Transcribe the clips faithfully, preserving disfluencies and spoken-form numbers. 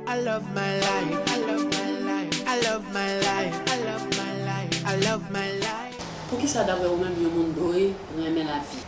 I love my life. I love my life. I love my life. I love my life. I love my life. Poukisa, daprè ou menm, yon moun dwe renmen lavi?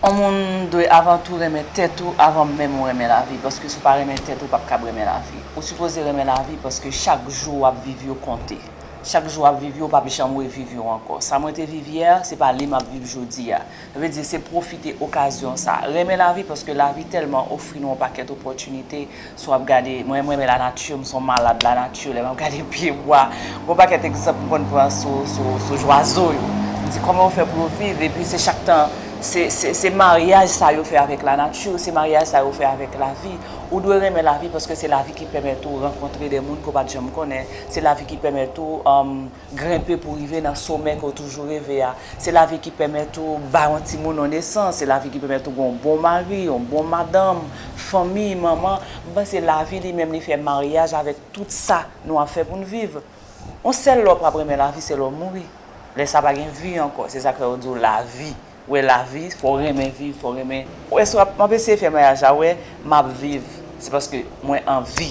Yon moun dwe avan tou renmen tèt ou avan menm ou renmen lavi, paske si w pa renmen tèt ou, w p ap kab renmen lavi. Ou sipoze renmen lavi paske chak jou w ap viv yo konte. Chak jou w ap viv yo, w p ap janm reviv yo ankò. Sa mwen te viv yè, se pa li m ap viv jodi a. Sa vle di, se pwofite okazyon sa. Renmen lavi paske lavi tèlman ofri nou yon pakèt opòtinite. Si w ap gade, mwen, mwen renmen lanati, m se yon malad lanati, lè m ap gade pyebwa, gon pakèt egzanp m konn pran sou, sou, sou jwazo yo. M di kòman yo fè pou yo viv, epi se chak tan, se, se, se maryaj sa yo fè avèk lanati, se maryaj sa yo fè avèk lavi. Ou dwe renmen lavi paske se lavi ki pèmèt ou rankontre de moun ke w pa t janm konnen, se lavi ki pèmèt ou, um, grenpe pou rive nan somè ke w toujou reve a. Se lavi ki pèmèt ou bay yon timoun yon nesans, se lavi ki pèmèt ou gen yon bon mari, yon bon madanm, fanmi, manman. M panse lavi li menm li fè maryaj avèk tout sa nou ap fè pou n viv. Yon sèl lè w p ap renmen lavi, se lè w mouri. Lè sa pa gen vi ankò, se sa k fè yo di w lavi. Ou wè lavi, fò w renmen viv, fò w renmen. Ou wè, si w ap, m ap eseye fè maryaj la, ou wè, m ap viv. Se paske mwen anvi.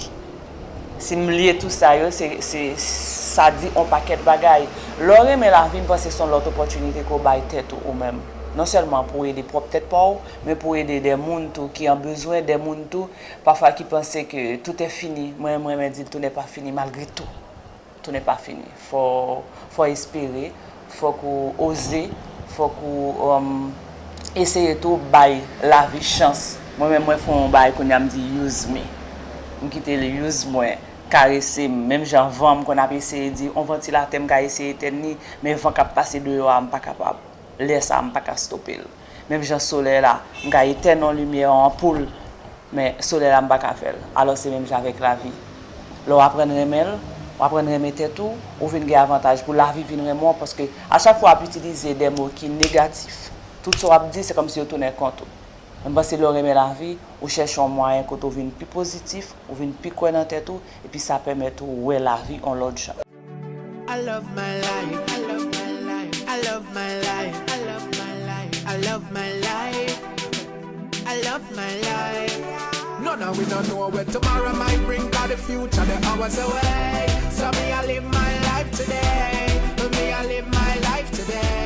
Si m lye tou sa yo, se, se, sa di on pakèt bagay. Lè w renmen lavi, m panse se yon lòt opòtinite ke w bay tèt ou, ou menm. Non sèlman pou w ede pwòp tèt pa w, men pou w ede de moun tou ki an bezwen, de moun tou, pafwa ki panse ke tout est fini. Mwen, mwen renmen di l tout n'est pas fini, malgre tou. Tout n'est pas fini. Fò, fò espere, fòk ou oze, fòk ou, um, eseye tou bay lavi chans. Mwen menm, mwen fè yon bagay kounye a, m di use me. M kite l use mwen, karese m. Menm jan van m konn ap eseye di, on vantilatè m ka eseye etèn li, men van k ap pase deyò a, m pa kapab. Lè sa a, m pa ka stope l. Menm jan solèy la, m ka etèn yon limyè, yon anpoul, men solèy la, m pa ka fè l. Alò, se menm jan avèk lavi. Lè w aprann renmen l, w aprann renmen tèt ou, ou vin gen avantaj pou lavi vin renmen w, paske a chak fwa w ap itilize de mo ki negatif, tout sa w ap di, se kòmsi yo tounen kont ou. Men m panse lè w renmen lavi, ou chèche yon mwayen kote w vin pi pozitif, ou vin pi kwè nan tèt ou, epi sa pèmèt ou wè lavi yon lòt jan. I love my life. I love my life. I love my life. I love my life. I love my life. I love my life. None of we don't know what tomorrow might bring, 'cause the future the hours away. So me, I live my life today. Me, I live my life today.